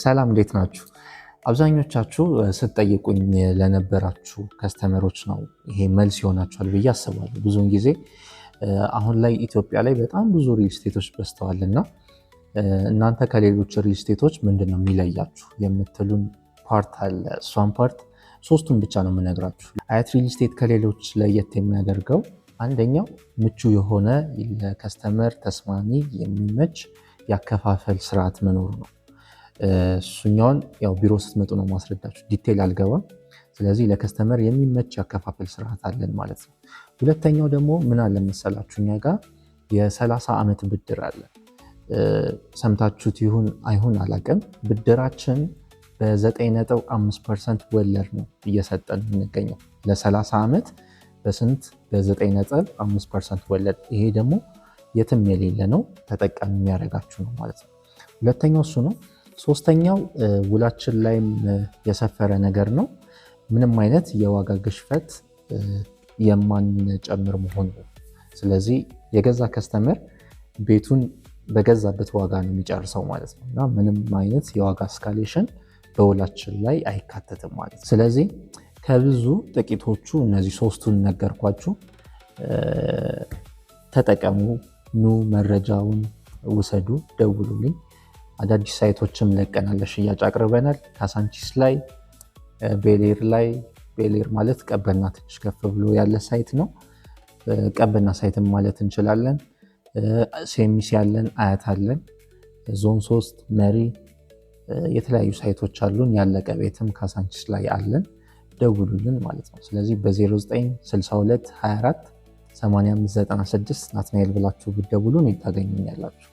ሰላም፣ እንዴት ናችሁ? አብዛኞቻችሁ ስትጠይቁኝ ለነበራችሁ customer ኦች ነው ይሄ መልስ ይሆናችኋል ብዬ አስባለሁ። ብዙውን ጊዜ አሁን ላይ ኢትዮጵያ ላይ በጣም ብዙ real estate ኦች በዝተዋል እና እናንተ ከሌሎች real estate ኦች ምንድን ነው የሚለያችሁ የምትሉን part አለ። እሷን part ሶስቱን ብቻ ነው የምነግራችሁ። አያት real estate ከሌሎች ለየት የሚያደርገው አንደኛው ምቹ የሆነ ለ customer ተስማሚ የሚመች ያከፋፈል ስርዓት መኖሩ ነው። እሱኛውን ያው ቢሮ ስትመጡ ነው ማስረዳችሁ፣ detail አልገባም። ስለዚህ ለ customer የሚመች ያከፋፈል ስርዓት አለን ማለት ነው። ሁለተኛው ደግሞ ምን አለ መሰላችሁ፣ እኛ ጋር የ30 ዓመት ብድር አለ። ሰምታችሁት ይሁን አይሁን አላውቅም። ብድራችን በ9.5% ወለድ ነው እየሰጠን የምንገኘው ለ30 ዓመት። በስንት? በ9.5% ወለድ። ይሄ ደግሞ የትም የሌለ ነው፣ ተጠቃሚ የሚያደርጋችሁ ነው ማለት ነው። ሁለተኛው እሱ ነው። ሶስተኛው ውላችን ላይም የሰፈረ ነገር ነው። ምንም አይነት የዋጋ ግሽበት የማንጨምር መሆኑ ነው። ስለዚህ የገዛ customer ቤቱን በገዛበት ዋጋ ነው የሚጨርሰው ማለት ነው እና ምንም አይነት የዋጋ escalation በውላችን ላይ አይካተትም ማለት ነው። ስለዚህ ከብዙ ጥቂቶቹ እነዚህ ሶስቱን ነገርኳችሁ። ተጠቀሙ፣ ኑ፣ መረጃውን ውሰዱ፣ ደውሉልኝ። አዳዲስ site ኦችም ለቀናል፣ ለሽያጭ አቅርበናል። ካሳንቺስ ላይ፣ ቤሌር ላይ፣ ቤሌር ማለት ቀበና ትንሽ ከፍ ብሎ ያለ site ነው። ቀበና site ም ማለት እንችላለን። ሲኤምሲ ያለን፣ አያት አለን፣ ዞን 3 መሪ የተለያዩ site ኦች አሉን። ያለቀ ቤትም ካሳንቺስ ላይ አለን። ደውሉልን ማለት ነው። ስለዚህ በ0962 24 8596 ናትናኤል ብላችሁ ብትደውሉ እኔን ታገኙኛላችሁ።